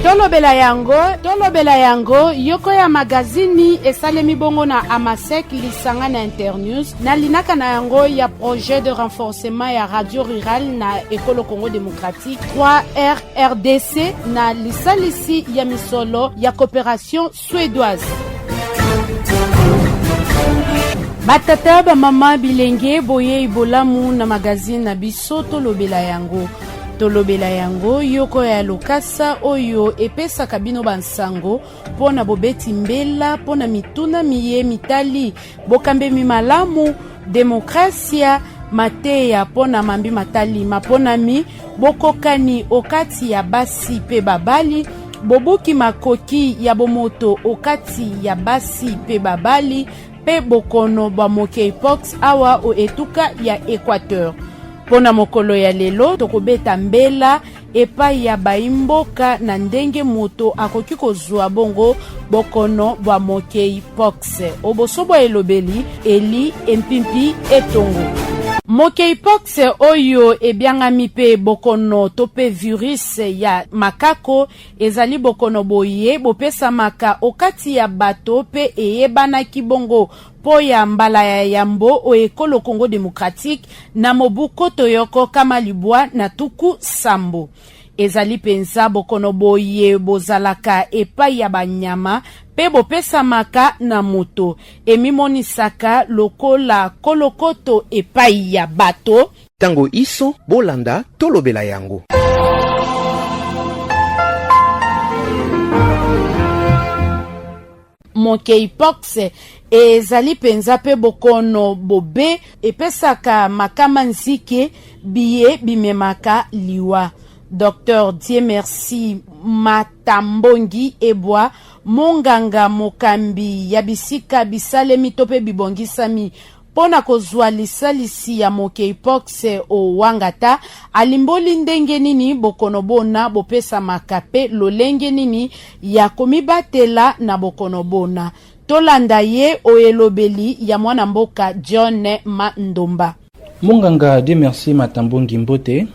Tolobela yango, tolobela yango, yoko ya magazini esalemi bongo na Amasec lisanga na Internews na linaka na yango ya projet de renforcement ya radio rurale na ekolo Congo démocratique 3RRDC na lisalisi ya misolo ya coopération suédoise. Batata, bamama, bilenge, boyei bolamu na magazine na biso Tolobela yango. Tolobela yango yoko ya lokasa oyo epesaka bino bansango mpo na bobeti mbela mpo na mituna miye mitali bokambemi malamu, demokrasia, mateya mpo na mambi matali maponami, bokokani okati ya basi mpe babali, bobuki makoki ya bomoto okati ya basi mpe babali, mpe bokono bwa monkeypox awa o etuka ya Equateur. Mpo na mokolo ya lelo, tokobeta mbela epai ya baimboka na ndenge moto akoki kozwa bongo bokono bwa monkeypox. O boso bwa elobeli Eli Empimpi Etongo. Monkeypox oyo ebyangami mpe bokono to mpe virus ya makako ezali bokono boye bopesamaka okati ya bato mpe eyebanaki bongo mpo ya mbala ya yambo o ekolo Congo democratique na mobu koto yoko kama libwa na tuku sambo. Ezali mpenza bokono boye bozalaka epai ya banyama mpe bopesamaka na moto. Emimonisaka lokola kolokoto epai ya bato. Tango iso, bolanda Tolobela yango. Monkeypox ezali mpenza mpe bokono bobe epesaka makama nzike biye bimemaka liwa. Docteur Dieumerci Matambongi Ebwa, monganga mokambi ya bisika bisalemi to mpe bibongisami mpo na kozwa lisalisi ya monkeypox o Wangata, alimboli ndenge nini bokono bona bopesamaka mpe lolenge nini ya komibatela na bokono bona. Tolanda ye o elobeli ya mwana mboka John Mandomba. Monganga Dieumerci Matambongi, mbote.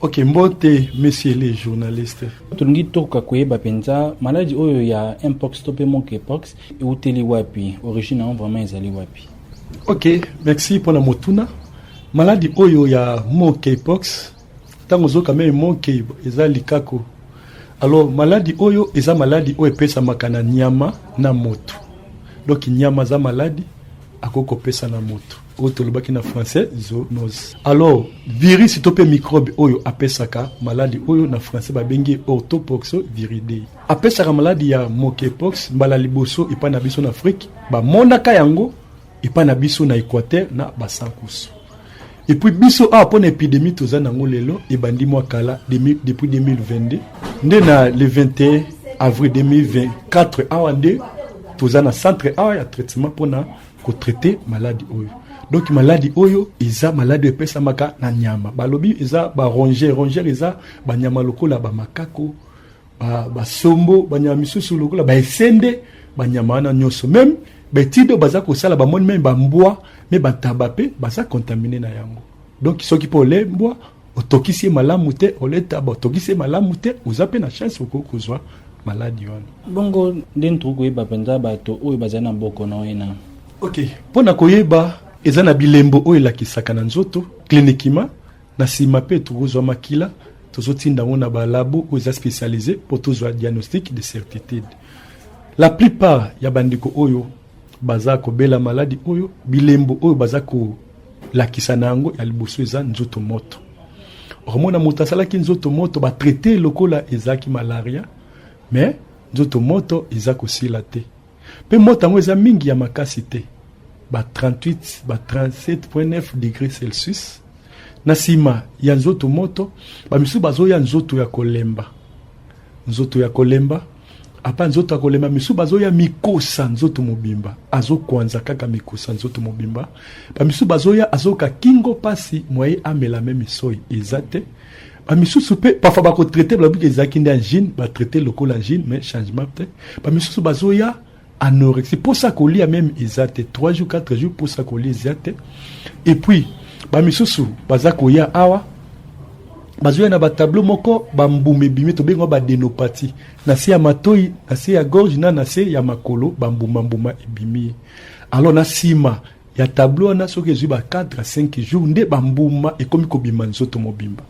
Ok, mbote monsieur le journaliste. Tolingi tokoka koyeba mpenza maladi oyo ya mpox to mpe monkeypox euteli wapi, origine yango vraiment ezali wapi? Ok, merci mpona motuna. Maladi oyo ya monkeypox, ntango ozoka meme monkey eza likako. Alors maladi oyo eza maladi oyo epesamaka na nyama na moto. Donc nyama aza maladi akoki kopesa na moto, oyo tolobaki na français zoonose. Alors virus to mpe microbe oyo apesaka maladi oyo na français babengi orthopoxviridae, apesaka maladi ya monkeypox mbala liboso epai na biso na Afrique. Bamonaka yango epai na biso na Équateur na Basankusu. Et puis biso awa mpona épidémie toza nango lelo ebandi mwa kala depuis 2022 nde na le 21 avril 2024 awa nde toza na centre awa ya traitement mpona kotraite maladi oyo. Donc maladi oyo eza maladi oyo epesamaka na nyama, balobi eza ba rongeur, eza banyama lokola bamakako, basombo, banyama misusu lokola baesende, banyama wana nyonso. Même baétude oyo baza kosala, bamoni même bambwa me bantaba mpe baza contaminé na yango. Donc soki mpe ole mbwa otokisi ye malamu te, ole taba otokisi ye malamu te, oza mpe na chance okoki kozwa maladi wana. Bongo ndenge tokoki koyeba mpenza bato oyo bazali na bokono wana? Ok, mpo na koyeba, eza na bilembo oyo elakisaka na nzoto cliniquement. Na nsima mpe tokozwa makila, tozotinda yango na balabo oyo eza spécialisé mpo tozwa diagnostic de certitude. La plupart ya bandeko oyo baza kobela maladi oyo, bilembo oyo baza kolakisa na yango ya liboso eza nzoto moto. Okomona moto asalaki nzoto moto, batraite lokola ezalaki malaria, mais nzoto moto eza kosila te, mpe moto yango eza mingi ya makasi te, ba 38, ba 37.9 degré Celsius. Na nsima ya nzoto moto, bamisusu bazoya nzoto ya kolemba, nzoto ya kolemba apa nzoto ya kolemba. Misusu bazoya mikosa nzoto mobimba, azokwanza kaka mikosa nzoto mobimba. Bamisusu bazoya azoyoka kingo pasi, moye amela même soi eza te. Bamisusu mpe parfois bakotraite, balobiki ezalaki nde angine, batraite lokola angine, mais changement te. Bamisusu bazoya anorexie, mposa kolia même eza te, 3 jours, 4 jours mposa kolia eza te. Et puis bamisusu baza koya awa. Bazoya na batableau moko, bambuma ebimi, tobengi badénopathie na se ya matoi, na se ya gorge, na se ya makolo, bambuma mbuma ebimi ye. Alors na nsima ya tableau wana, soki ezwi ba 4 à 5 jours, nde bambuma ekomi kobima nzoto mobimba.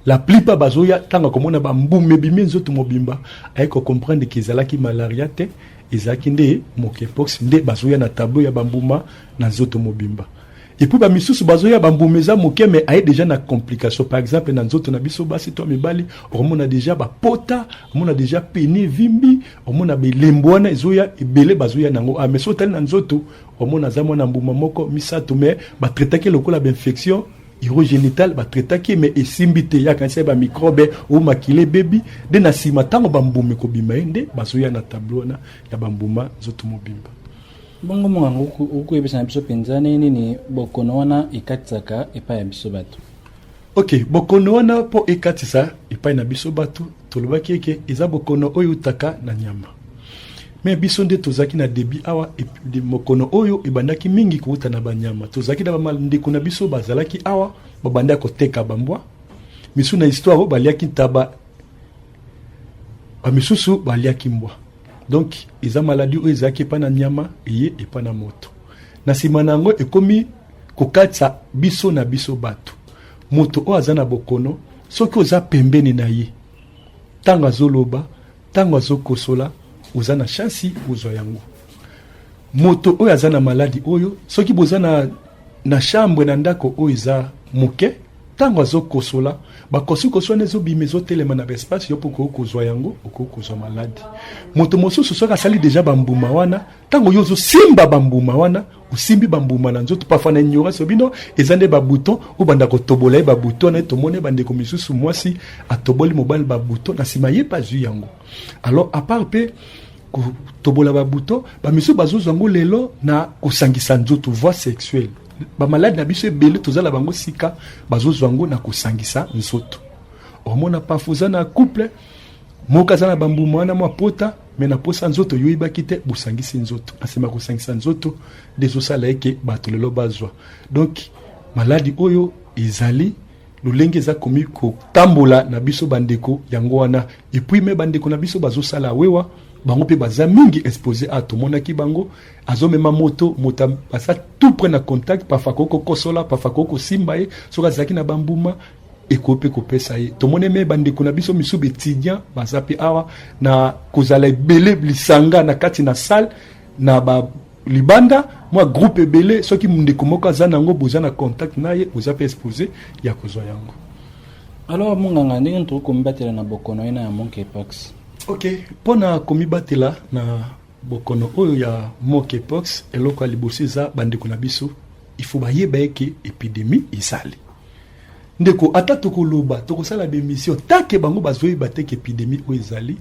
La plupart bazoya, ntango akomona bambuma ebimi nzoto mobimba, aye kocomprendre ke ezalaki malaria te, ezalaki nde monkeypox. Nde bazoya na tableau ya bambuma na nzoto mobimba. Et puis bamisusu bazoya, bambuma eza moke, mais aye déjà na complication. Par exemple, na nzoto na biso basi to mibali, okomona déjà bapota, omona déjà pénis evimbi, omona belembo wana ezoya ebele, bazoya nango. Ah, mais so otali na nzoto, omona aza mwana mbuma moko, misato, mais batraitaki lokola bainfection urogénitale, batraitaki mais esimbi te, yakanisi bamicrobe oyo makila ebebi. Nde na nsima, ntango bambuma ekobima ye, nde bazoya na tableau wana ya bambuma nzoto mobimba. Bongo monganga, okoyebisa na biso mpenza ndenge nini bokono wana ekatisaka epai ya biso bato? Ok, bokono wana, mpo ekatisa epai na biso bato, tolobaki eke eza bokono oyo eutaka na nyama. Mais biso nde tozalaki na début awa, mokono oyo ebandaki mingi kouta na banyama. Tozalaki na bandeko na biso bazalaki awa, babandaki koteka bambwa misu. Na histoire oyo, baliaki ntaba, bamisusu baliaki mbwa. Donc eza maladie oyo ezalaki epai na nyama, eye epai na moto. Na nsima na yango, ekomi kokatisa biso na biso bato. Moto oyo aza na bokono, soki oza pembeni na ye ntango azoloba, ntango azokosola, oza na chance ozwa yango. Moto oyo aza na maladie oyo, soki boza na chambre, na ndako oyo eza moke, ntango azokosola, bakosikoso wana ezobima, ezotelema na baespace, yo mpo okoki kozwa yango, okoki kozwa maladie. Moto mosusu, soki asali déjà bambuma wana, ntango yo ozosimba bambuma wana, osimbi bambuma na nzoto, parfois na ignorance, bino eza nde babouton, obanda kotobola ye babouton wana. Tomoni bandeko misusu, mwasi atoboli mobali babouton, na nsima ye mpe azwi yango. Alors, à part mpe kotobola babouton, bamisusu bazozwa yango lelo na kosangisa nzoto, voie sexuelle. Bamaladi na biso ebele tozala bango sika, bazozwa yango na kosangisa nzoto. Omona parfois oza na couple moko, aza na bambuma wana, mwa pota, mais na posa nzoto, yo oyebaki te, bosangisi nzoto. Na nsima kosangisa nzoto nde ezosala eke bato lelo bazwa. Donc maladie oyo ezali lolenge eza komi kotambola na biso bandeko, yango wana. Et puis mais bandeko na biso bazosala wewa, bango mpe baza mingi exposé. A tomonaki bango azomema moto, moto aza tout près na contact, parfois akoki kokosola, parfois akoki kosimba ye, soki azalaki na bambuma, ekoki mpe kopesa ye. Tomoni mais bandeko na biso misusu baétudiant baza mpe awa na kozala ebele, lisanga na kati na salle, na ba libanda, mwa groupe ebele, soki ndeko moko aza nango, boza na contact na ye, oza mpe exposé ya kozwa yango. Alors monganga, ndenge tokoki komibatela na bokono ena ya monkeypox? Ok, mpo na komibatela na bokono oyo ya monkeypox, eloko ya liboso eza, bandeko na biso, il faut bayeba eke épidémie ezali. Ndeko, ata tokoloba, tokosala baémission, take bango bazoyeba te ke épidémie oyo ezali,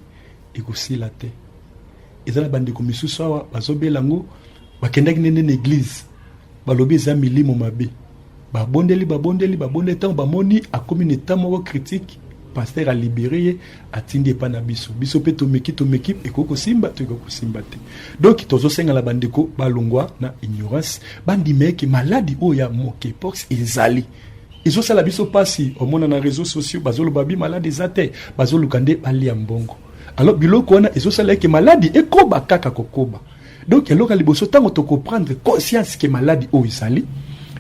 ekosila te. Eza na bandeko misusu awa bazobela yango, bakendaki ndende na église, balobi eza milimo mabe, babondeli, babondeli, babondeli. Ntango bamoni akomi na état moko critique, pasteur alibérer ye, atindi epai na biso. Biso mpe tomeki, tomeki, ekoki kosimba to ekoki kosimba te. Donc tozosengela bandeko balongwa na ignorance, bandima eke maladie oyo ya monkeypox ezali. Ezosala biso mpasi, omona na réseaux sociaux bazoloba bi maladie eza te, bazoluka nde balia mbongo. Alors biloko wana ezosala eke maladie ekoba kaka kokoba. Donc eloko ya liboso, ntango tokoprendre conscience ke maladie oyo ezali,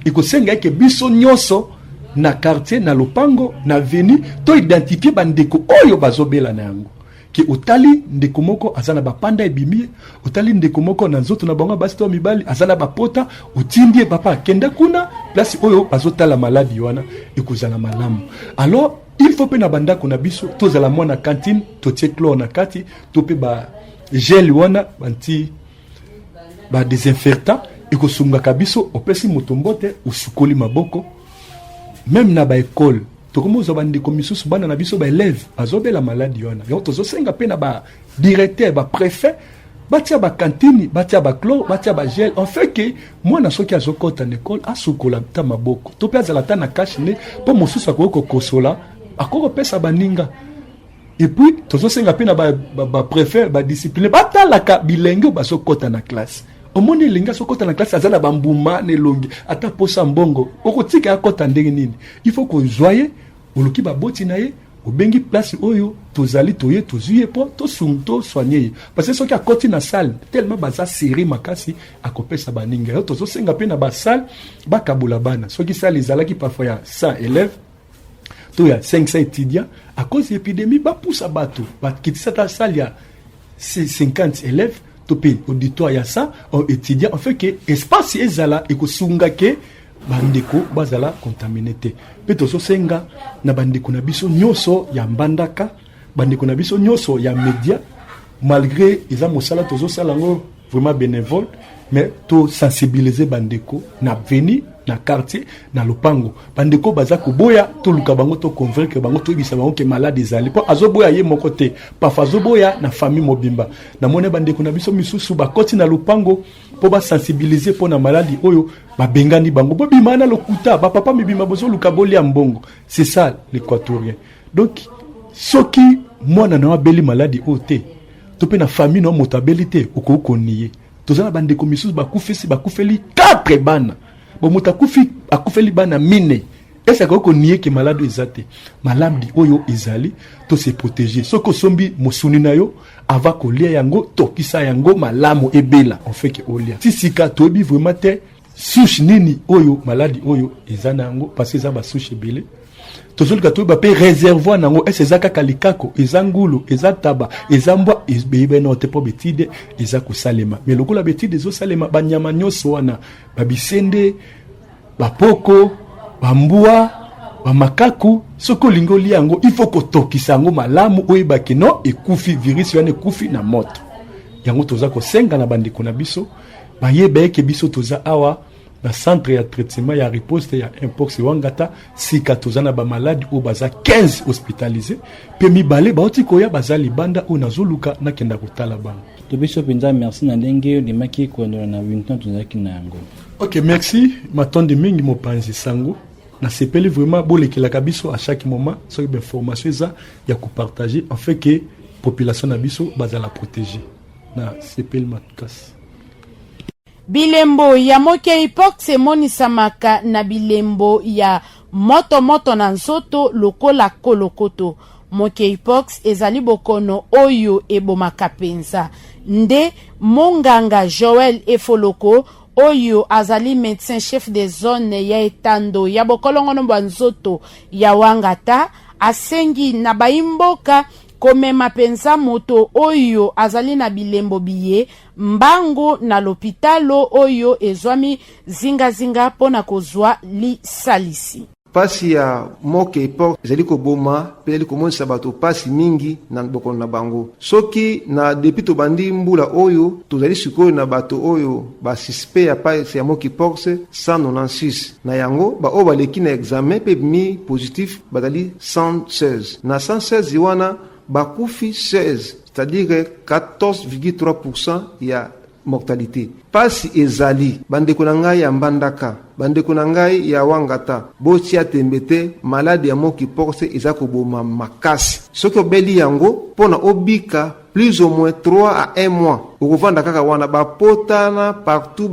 ekosenga eke biso nyonso na quartier, na lopango, na avenue, to identifier bandeko oyo bazobela na yango. Ke otali ndeko moko aza na bapanda ebimi ye, otali ndeko moko na nzoto na bango basi to mibali aza na bapota, otindi ye: "Papa, akenda kuna place oyo bazotala maladie wana." Ekozala malamu. Alors il faut mpe na bandako na biso tozala mwa na cantine, totie chlore na kati to mpe bagel wana banti badésinfectant, ekosungaka biso. Opesi moto mbote, osukoli maboko. Même na baécole, tokomi ozwa bandeko misusu, bana na biso baélève bazobela maladie wana. Yango tozosenga mpe na badirecteur, bapréfet, batia bacantine, batia bachlore, batia bagel, en fait ke mwana soki azokɔta na ekole, asukola ta maboko, to mpe azala ta na cache-nez, mpo mosusu akoki kokosola, akoki kopesa baninga. Et puis tozosenga mpe na bapréfet, badiscipline, batalaka bilenge oyo bazokɔta na classe. Omoni elenge azokɔta na classe, aza na bambuma na elongi, ata posa mbongo, okotika akɔta ndenge nini? Il faut kozwa ye, Oluki baboti na ye, obengi place oyo tozali, toye, tozwi ye mpo tosoigner ye, parce que soki akoti na salle, tellement baza serré makasi, akopesa baninga yo. Tozosenga mpe na basalle bakabola bana. Soki salle ezalaki parfois ya 100 élèves to ya 500 étudiants, à cause ya épidémie bapusa bato, bakitisa ata salle ya 50 élèves to mpe auditoire ya 100 étudiants, en fait que espace ezala ekosunga ke bandeko bazala contaminé te. Mpe tozosenga na bandeko na biso nyonso ya Mbandaka, bandeko na biso nyonso ya média, malgré eza mosala tozosala yango vraiment bénévole, mais tosensibiliser bandeko na avenue, na quartier, na lopango. Bandeko baza koboya, toluka bango, toconvaincre bango, toyebisa bango ke malade ezali, mpo azoboya ye moko te, parfois azoboya na famille mobimba. Namoni bandeko na biso misusu bakoti na lopango mpo basensibiliser mpo na maladi oyo, babengani bango: "Bobima na lokuta, bapapa mibima bozoluka bolia mbongo." C'est ça l'équatorien. Donc soki mwana na yo abeli maladi oyo te, to mpe na famille na yo moto abeli te, okoki konier. Toza na bandeko misusu bakufisi, bakufeli 4 bana. Bo moto akufi, akufeli bana mine, ese akoki konier ke maladi oyo eza te? Maladi oyo ezali, to se protéger. Soki osombi mosuni na yo, avant kolia yango, tokisa yango malamu, ebela afin ke olia. Ti sika toyebi vraiment te souche nini oyo maladi oyo eza na yango, parce que eza basouche ebele. Tozoluka toyeba mpe réservoir nango, ese eza kaka likako, eza ngulu, eza taba, eza mbwa, eyebani te, mpo baétude eza kosalema. Mais lokola baétude ezosalema, banyama nyonso wana, babisende, bapoko, bambwa, bamakaku, soki olingi olia yango, il faut kotokisa yango malamu, oyebaki no ekufi, virus wana ekufi na moto. Yango toza kosenga na bandeko na biso bayeba eke biso toza awa na centre ya traitement ya riposte ya mpox Wangata. Sika toza na bamaladi oyo baza 15 hospitalisé, mpe mibale bauti koya, baza libanda, oyo nazoluka nakenda kotala bango. Topesi yo mpenza merci na ndenge ondimaki koendola na Wington tozalaki na yango. Ok, merci, matondi mingi, mopanzi sango. Nasepeli vraiment. Bolekelaka biso à chaque moment soki bainformation eza ya kopartager, afin ke population na biso bazala protégé. Nasepeli makasi. Bilembo ya monkeypox emonisamaka na bilembo ya motomoto na nzoto lokola kolokoto. Monkeypox ezali bokono oyo ebomaka mpenza. Nde monganga Joel Efoloko, oyo azali médecin chef de zone ya etando ya bokolongono bwa nzoto ya Wangata, asengi na bayimboka komema mpenza moto oyo azali na bilembo biye mbangu na lopitalo oyo ezwami zingazinga mpo na kozwa lisalisi. Mpasi ya monkeypox ezali koboma mpe ezali komonisa bato mpasi mingi na bokono na bango. Soki na depuis tobandi mbula oyo, tozali sikoyo na bato oyo basuspect ya mpasi ya monkeypox 196. Na yango, baoyo baleki na examen mpe ebimi positif bazali 116. Na 116 wana, bakufi 16, c'est-à-dire 14,3 ya mortalité. Pasi ezali, bandeko na ngai ya Mbandaka, bandeko na ngai ya Wangata, botia tembe te, maladi ya monkeypox eza koboma makasi. Soki obeli yango, mpo na obika, plus ou moins 3 à 1 mois okovanda kaka wana, bapotana partout,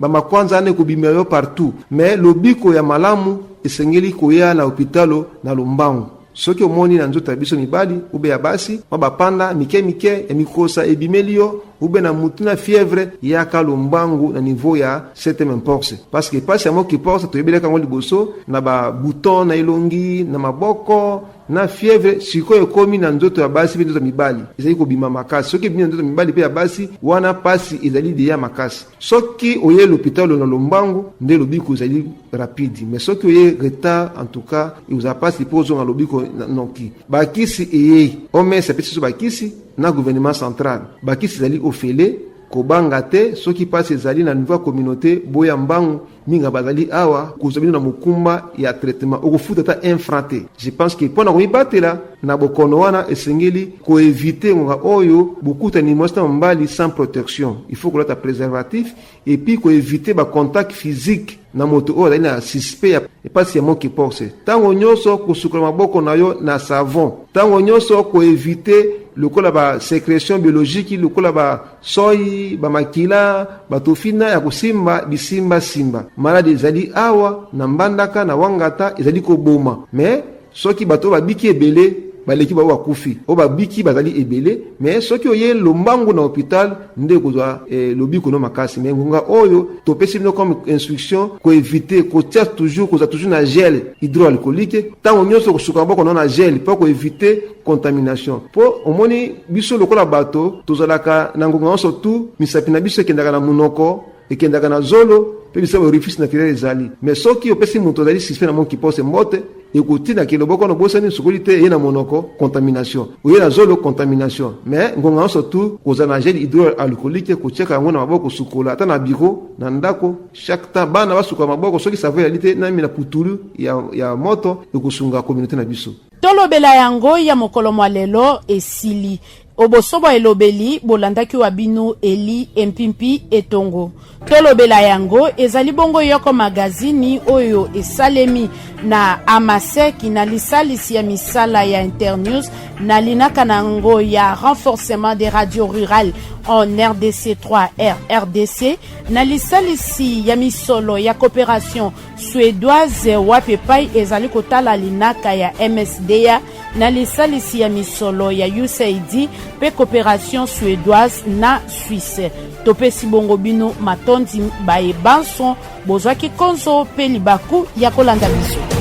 bamakwanza wana ekobimela yo partout. Mais lobiko ya malamu esengeli koya na hopitalo na lombangu. Soki omoni na nzoto ya biso mibali ube ya basi mwa bapanda mike mike ya mikosa ebimeli yo, ube na mutu na fièvre, yaka lombangu na niveau ya 7 mpox, parce que pasi ya monkeypox toyebelaka yango liboso na babouton na elongi, na maboko, na fièvre. Sikoyo ekomi na nzoto ya basi mpe nzoto ya mibali, ezali kobima makasi. Soki ebimi na nzoto ya mibali mpe ya basi wana, pasi ezali deya makasi. Soki oye l'hôpital na lombangu, nde lobiko ezali rapide, mais soki oye retard, en tout cas ekozala pasi mpo ozonga lobiko noki. Bakisi eyei, OMS apesi biso bakisi na gouvernement central, bakisi ezali ofele. Kobanga te. Soki mpasi ezali na niveau ya communauté, boya mbangu mingi, bazali awa kozwa bino na mokumba ya traitement, okofuta ata un franc te. Je pense que mpo na komibatela na bokono wana, esengeli koéviter ngonga oyo bokutani mwasi na mobali sans protection. Il faut kolata préservatif et puis koéviter bacontact physique na moto oyo azali na suspect ya epasi ya monkeypox. Ntango nyonso kosukola maboko na yo na savon. Ntango nyonso koéviter lokola basécrétion biologique, lokola basoi, bamakila, batofina ya kosimba bisimbasimba. Maladi ezali awa na Mbandaka, na Wangata, ezali koboma, mais Soki bato oyo babiki ebele baleki baoyo bakufi, oyo babiki bazali ebele, mais soki oye lombangu na hôpital nde okozwa lobiko no makasi. Mais ngonga oyo topesi bino comme instruction, koéviter kotia toujours, kozwa toujours na gel hydroalcoolique ntango nyonso, kosuka maboko no na gel mpo koéviter contamination. Mpo omoni biso lokola bato tozalaka na ngonga nyonso tu, misapi na biso ekendaka na monoko, ekendaka na zolo, mpe bisala orifice naturel ezali. Mais soki opesi moto azali suspect na monkeypox mbote, ekotinaki loboko wana obosani sukoli te, eye na monoko, contamination, oye na zolo, contamination. Mais ngonga nyonso tu kozala na gel hydroalcoolique, kotiaka yango na maboko, kosukola ata na bureau, na ndako, chaque temps bana basukola maboko. Soki savon ezali te, nami na putulu ya moto, ekosunga communauté na biso. Tolobela yango ya mokolo mwa lelo esili. Obosobo elobeli bolandaki wa bino Eli Empimpi Etongo. Tolobela yango ezali bongo yoko magazini oyo esalemi na Amaseki na lisalisi ya misala ya Internews na linaka na yango ya renforcement des radios rurales en RDC 3 R RDC, na lisalisi ya misolo ya coopération suédoise wapi epai ezali kotala linaka ya MSDA, na lisalisi ya misolo ya USAID mpe coopération suédoise na Suisse. Topesi bongo bino matondi baye banso bozwaki konzo mpe libaku ya kolanda biso.